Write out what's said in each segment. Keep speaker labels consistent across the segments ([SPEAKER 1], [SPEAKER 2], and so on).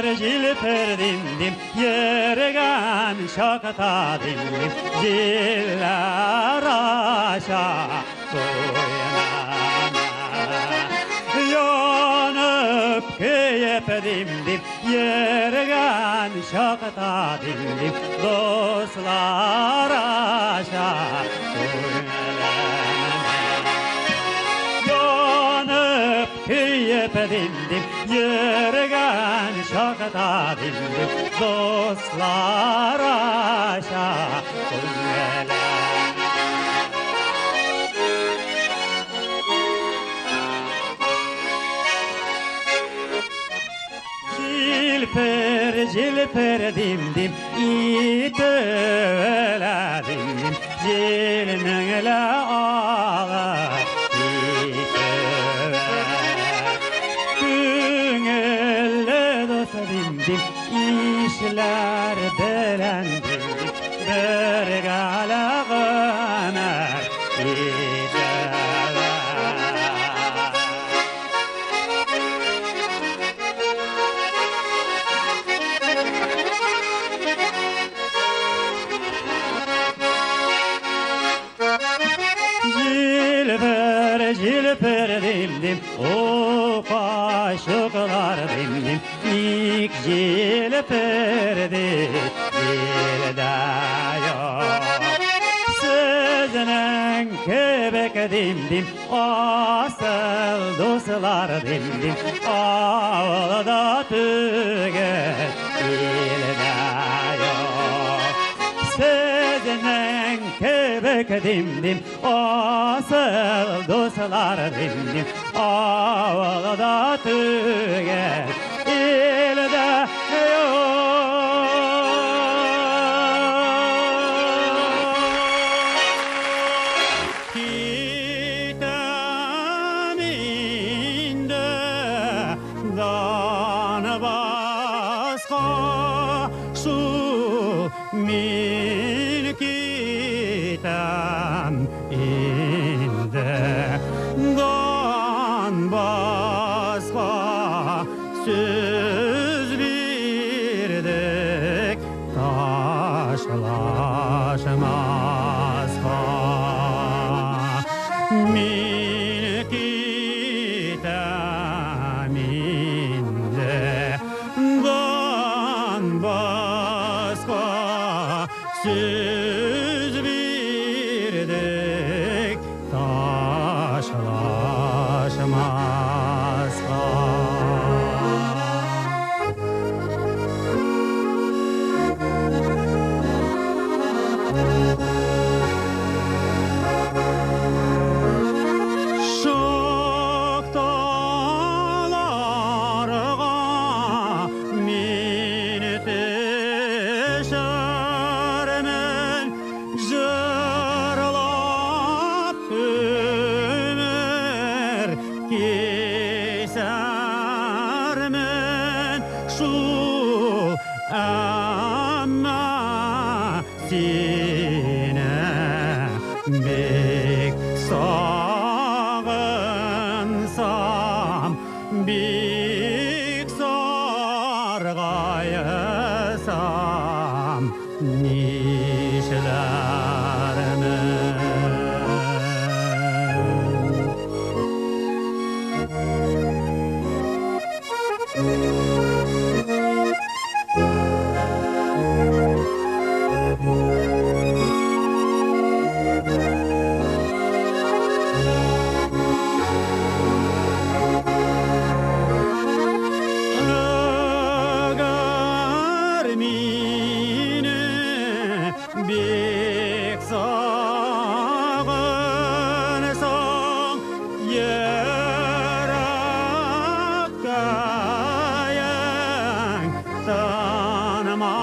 [SPEAKER 1] Җилпер дим-дим, йөргән чакта дим-дим, җилләр аша куйнана. Янып көеп дим-дим, йөргән чакта дим-дим, дуслар аша куйнана. Янып көеп дим-дим, йөргән чакта дим-дим, дуслар аша күңелем. Җилпер, җилпер дим-дим, итеп дим-дим, җилнең лә алып китеп. Күңелле дус дим-дим, ишләр белән дим-дим, бергә гомер итәләр. Җилпер, җилпер дим-дим, о кашыклар дим-дим, ник җилперди җилдә юк. Сезнең кебек дим-дим, асыл дуслар дим-дим, авылда түгел, илдә юк. Сезнең кебек дим-дим, асыл дуслар дим-дим, авылда түгел, илдә юк. Китәм инде Донбасска, шул мин китәм инде Донбасска, сүз бирдек ташлашмаска. Мин китәм инде Донбасска, сүз бирдек ташлашмаска. Шыкталарга мин төшәрмен, җырлап өмер кисәрмен шул, әмма сине бик сагынсам, бик саргайсам, нишләрмен? Әгәр мине бик сагынсаң, йөрәккәең тынмаса,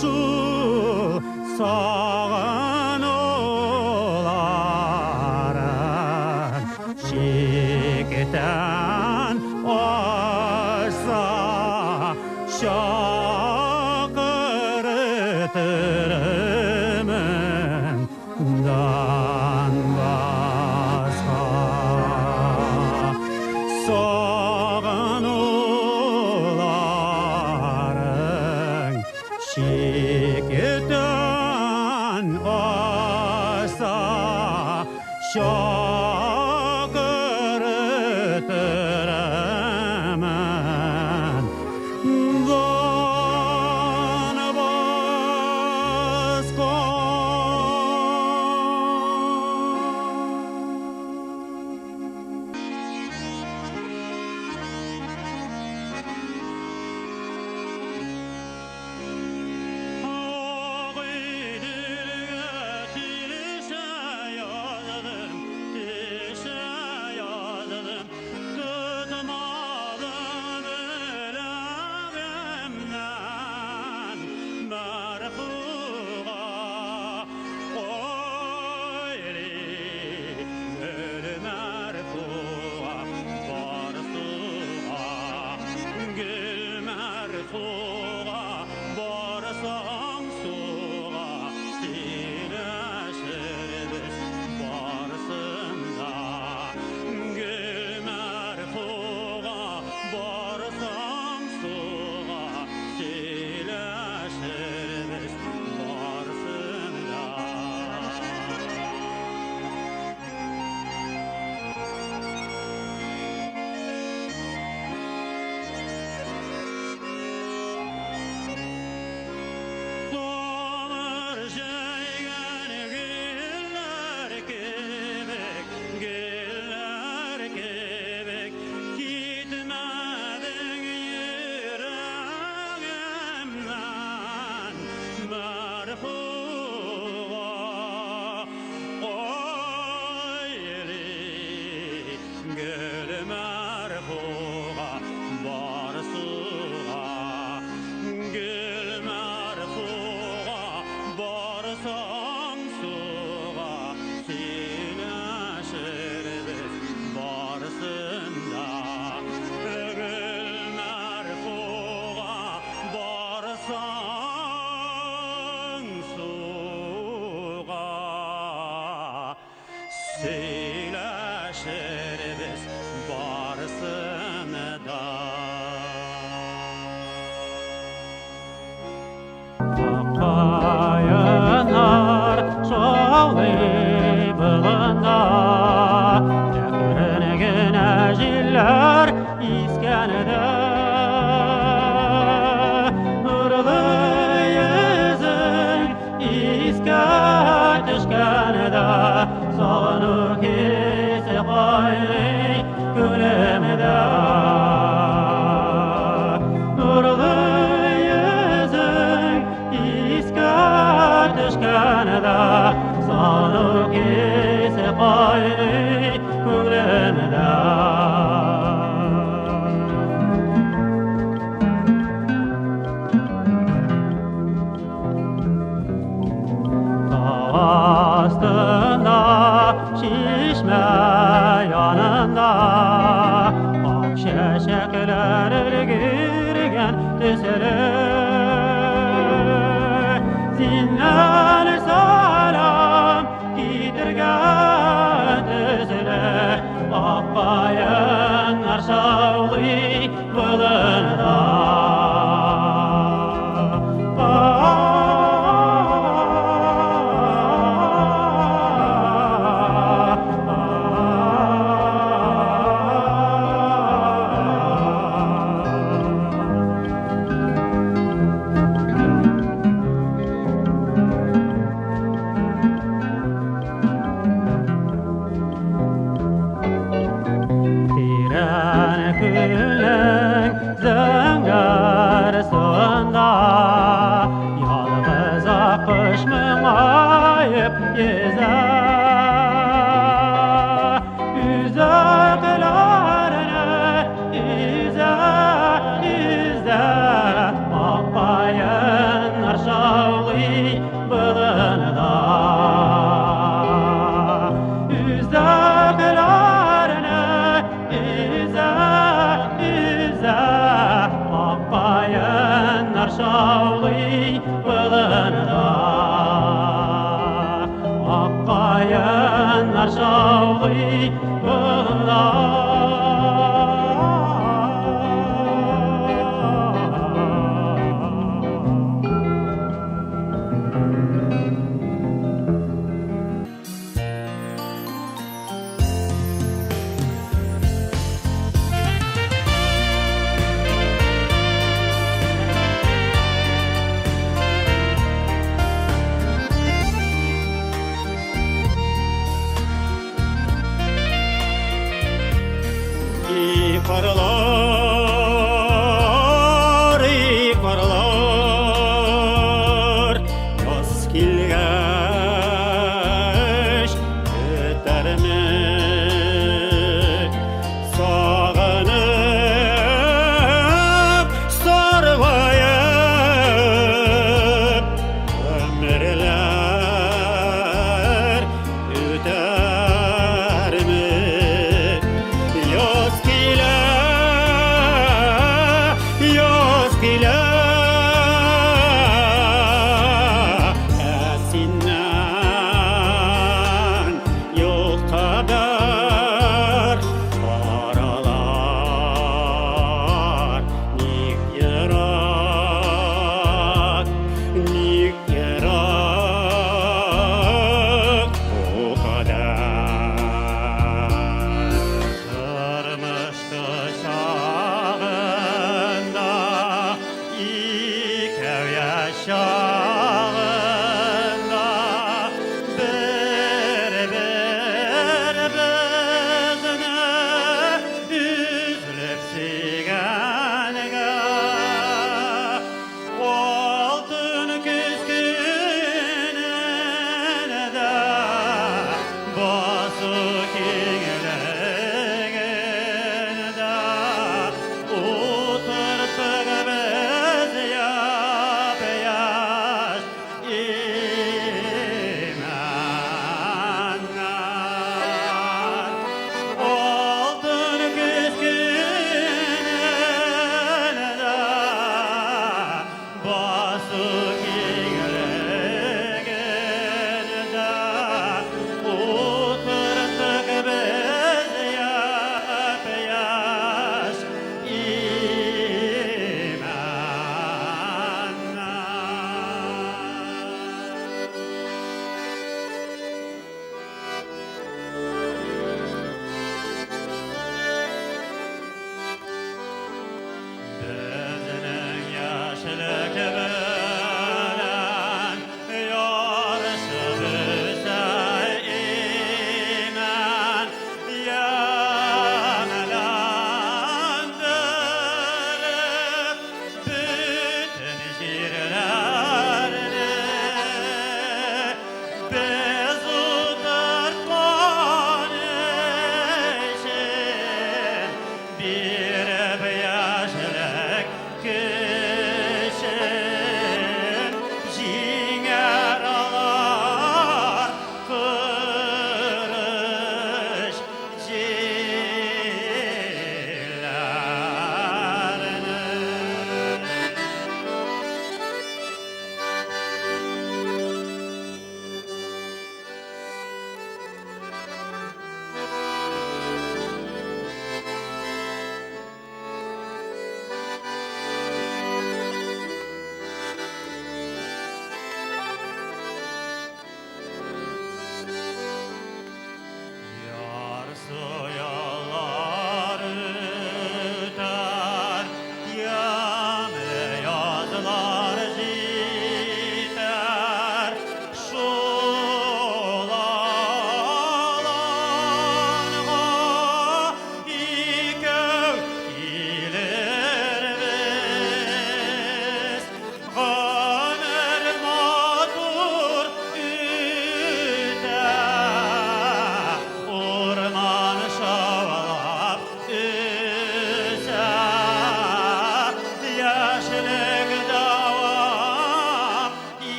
[SPEAKER 1] шул сагынуларын чиктән ашса, чакыртырмын Донбасска. Сагынуларын Чакырып торамен Дон Боско. Агыйделгә төшә яздым, төшә яздым, тотмадым беләгемнән. Мәрфуга, ой, гөл Мәрфуга, бар суга, гөл Мәрфуга, барсаң суга, сөйләшербез барысын да. Гөл Мәрфуга, барсаң суга, сөйләшербез барысын да. Тамыр җәйгән гөлләр кебек, гөлләр кебек, китмәдең йөрәгемнән. Мәрфуга, ой, гөл Мәрфуга, бар суга, гөл Мәрфуга, барсаң суга, сөйләшербез барысын да. Гөл Мәрфуга, барсаң суга, сөйләшербез барысын да. Каеннар шаулый болында, әкрен генә җилләр искәндә. Нурлы йөзең искә төшкәндә, сагыну хисе кайный күңелемдә. Нурлы йөзең искә төшкәндә, сагыну хисе кайный күңелемдә. Тау астында, чишмә янында, ак чәчәкләр өлгергән төсле. Синнән сәлам китергән төсле, ак каеннар шаулый болында. Тирән күлнең зәңгәр суында ялгыз аккош моңаеп йөзә. Үзәкләрне өзә, өзә, ак каеннар шаулый болында. Үзәкләрне өзә, өзә, ак каеннар шаулый болында. Ак каеннар шаулый болында.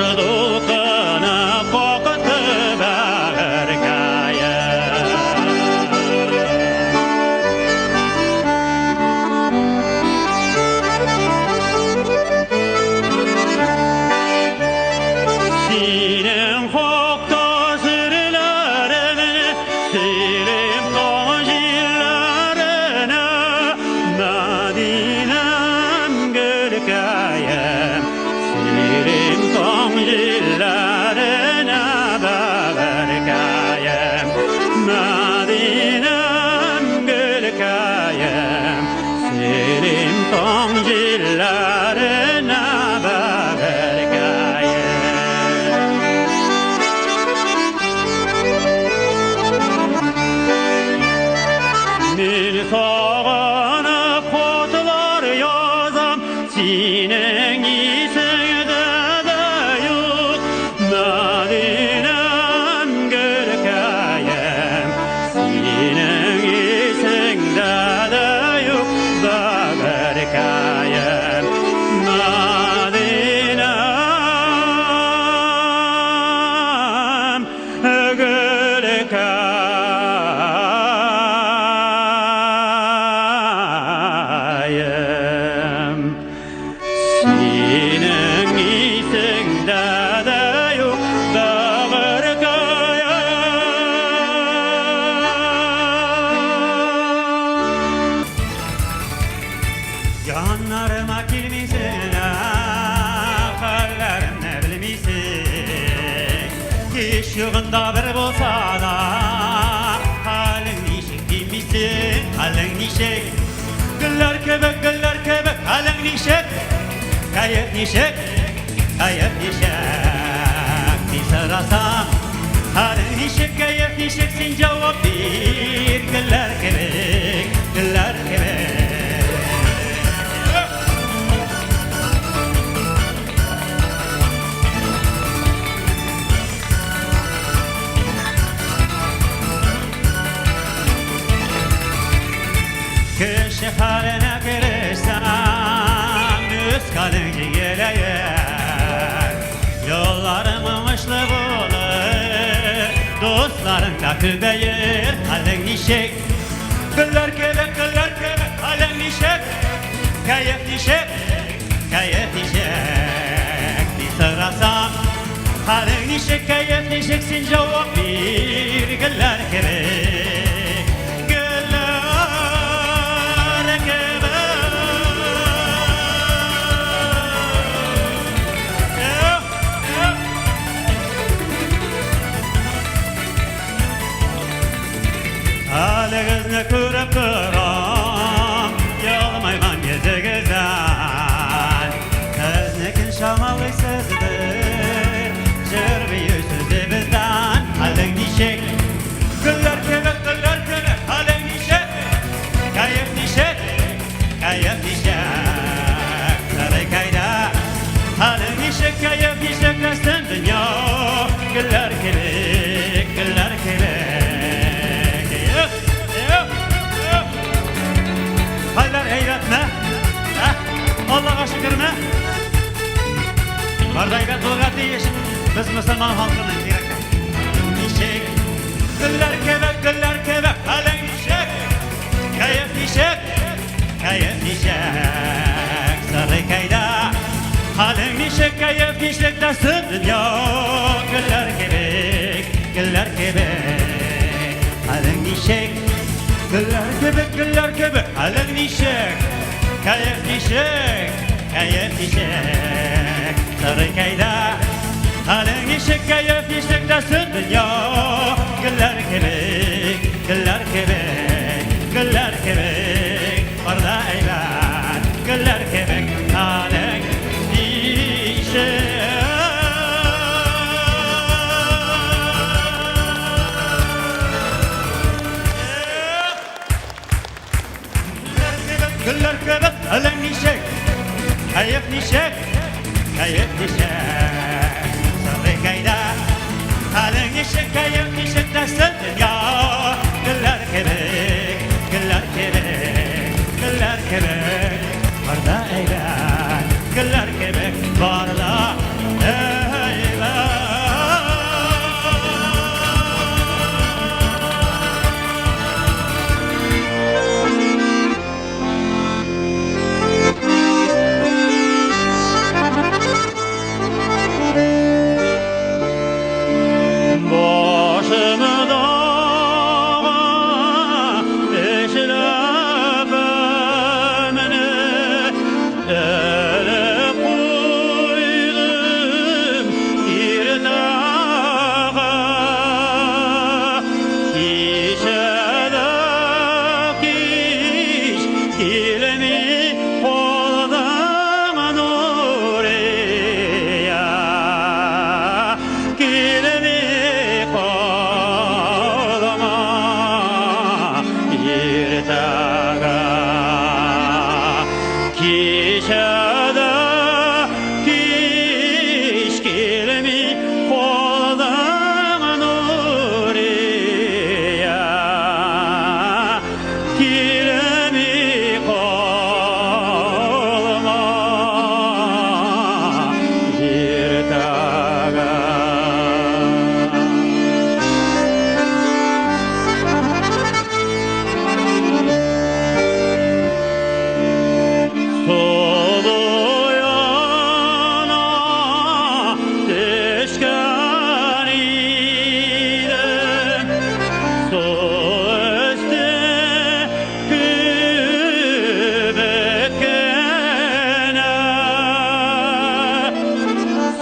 [SPEAKER 1] Дулкыны какты бәгырькәем. Синең хакта серләремне сөйлим таң җилләренә, Мәдинәм, гөлкәем, сөйлим таң җилләренә, бәгырькәем, Мәдинәм, гөлкәем, сөйлим таң җилләренә, бәгырькәем. Мин сагынып хатлар язам, синең исеңдә дә юк, Мәдинәм, гөлкәем, синең исеңдә дә юк, бәгырькәем, Мәдинәм, гөлкәем. Синең исеңдә дә юк, бәгырькәем. Яннарыма килмисең, хәлләремне белмисең. Һич югында бер булса да, хәлең ничек димисең, хәлең ничек? Гөлләр кебек, гөлләр кебек, хәлең ничек? Кәеф ничек? Кәеф ничек? Мин сорасам, хәлең ничек, кәеф ничек, син җавап бир. Гөлләр кебек, гөлләр кебек. Кеше хәленә керешсәң, үз хәлең җиңеләер. Юлларың уңышлы булыр, дусларың да күбәер. Хәлең ничек? Гөлләр кебек, гөлләр кебек, хәлең ничек? Кәеф ничек? Кәеф ничек? Мин сорасам, хәлең ничек, кәеф ничек, син җавап бир. Гөлләр кебек, гөлләр кебек. Эх, эх. Хәлегезне күреп торам, елмайган йөзегездән. Сезнекен чамалыйсыздыр, җыр бию сүзебездән. Хәлең ничек? Гөлләр кебек, гөлләр кебек, хәлең ничек? Кәеф ничек? Кәеф ничек? Сарыкайда хәлең ничек, кәеф ничек, нәрсән дөнья? Гөлләр кебек, гөлләр кебек. Эх, эх, эх. Хәлләр әйбәтме? Ә? Аллага шөкерме? Бар да әйбәт булырга тиеш. Без мөселман халкының кирәк. Ничек? Гөлләр кебек, гөлләр кебек, хәлең ничек? Кәеф ничек? Кәеф ничек? Сарыкайда хәлең ничек, кәеф ничек, нәрсә дөнья? Гөлләр кебек, гөлләр кебек. Хәлең ничек? Гөлләр кебек, гөлләр кебек, хәлең ничек? Кәеф ничек? Кәеф ничек? Сарыкайда хәлең ничек, кәеф ничек, нәрсә дөнья? Гөлләр кебек, гөлләр кебек, гөлләр кебек, бар да әйбәт, гөлләр кебек, хәлең ничек? Гөлләр кебек, хәлең ничек? Кәеф ничек? Кәеф ничек? Сарыкайда хәлең ничек, кәеф ничек, нәрсә дөнья? Гөлләр кебек, гөлләр кебек, гөлләр кебек, бар да әйбәт, гөлләр кебек, бар да әйбәт.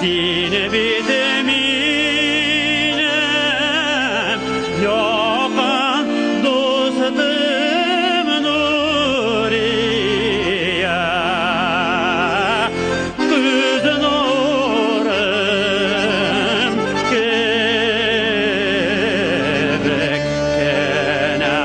[SPEAKER 1] Сине бит минем якын дустым Нурия. Күз нурым кебек кенә.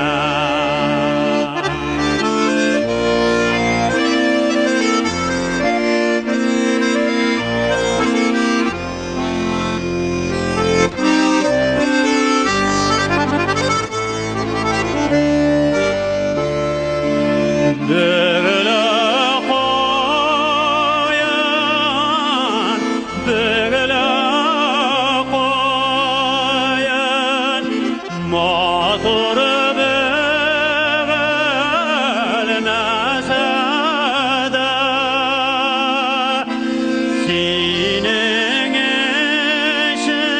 [SPEAKER 1] Бөгелә каен, бөгелә каен, матур бөгелмәсә дә, синең өчен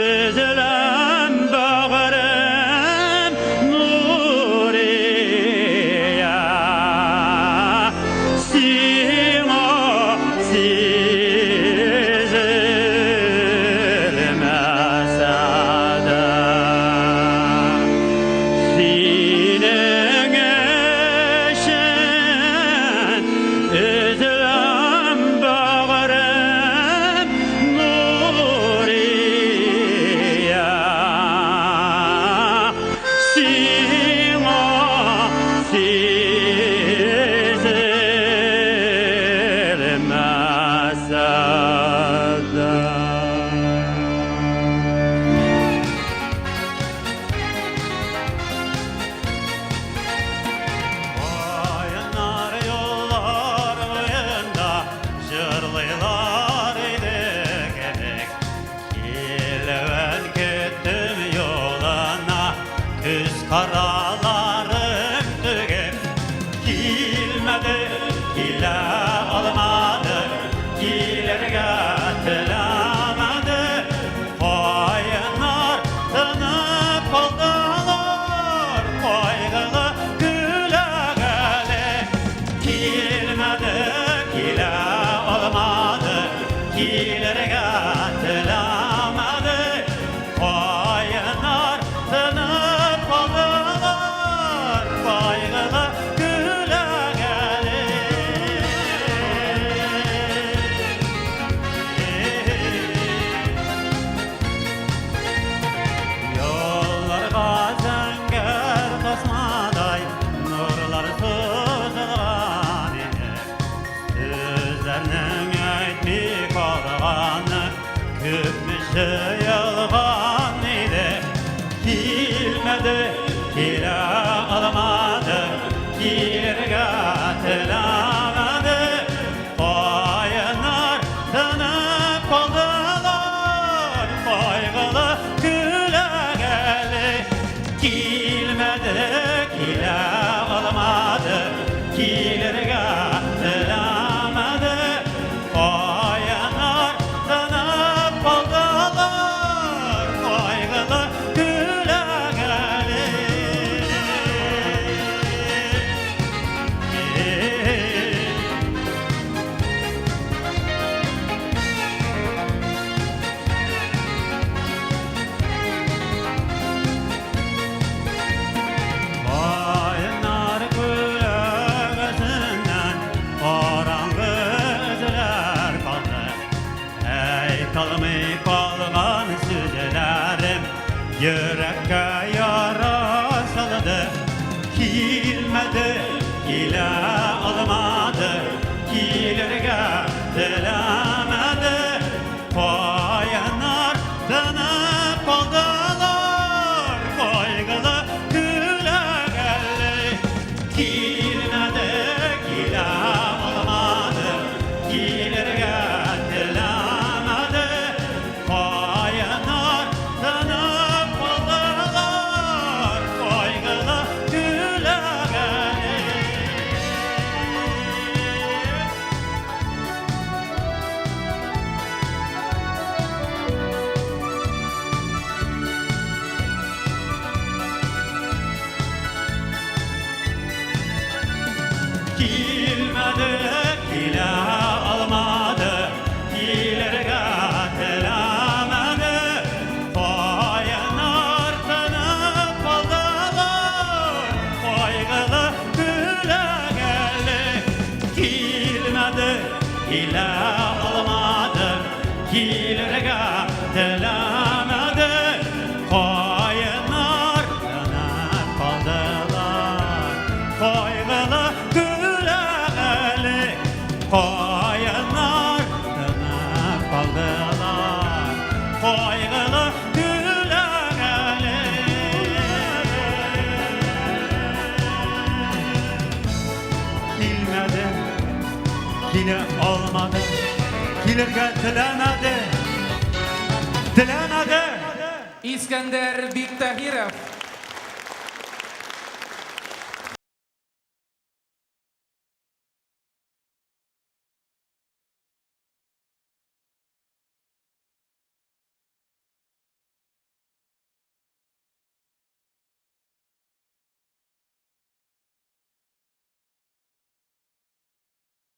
[SPEAKER 1] өзеләм бәгырем, Нурия. Сиңа сизелмәсә дә. Синең өчен өзеләм бәгырем, Нурия. Сиңа сизелмәсә дә. Каеннар юллар буенда җырлыйлар иде кебек. Килүен көттем юлына, күз караларым түгеп. Килмәде, килә алмады, килергә теләмәде. Каеннар тынып калдылар, кайгылы күләгәле. Килмәде, килә алмады, килергә теләмәде. Каеннар тынып калдылар, кайгылы күләгәле. Юлларга зәңгәр тасмадай нурлар сузылган иде. Сүзләрнең әйтми калганы күпме җыелган иде. Килмәде, килә алмады, килергә теләмәде. Каеннар тынып калдылар, кайгылы күләгәле. Килмәде, килә алмады, килергә теләмәде. Каеннар тынып калдылар, кайгылы күләгәле. Каеннар күләгәсеннән караңгы эзләр калды. Әйталмый калган сүзләрем йөрәккә яра салды. Килмәде, килә алмады, килергә теләмәде. Каеннар тынып калдылар, кайгылы күләгәле. Килмәде, килә алмады, килергә теләмәде. Каеннар тынып калдылар, алмады, килә алмады, килергә теләмәде. Каеннар тынып калдылар, кайгылы күләгәле. Каеннар тынып калдылар, кайгылы күләгәле. Килмәде, килә алмады, килергә теләмәде, теләмәде.
[SPEAKER 2] Искәндәр Биктаһиров.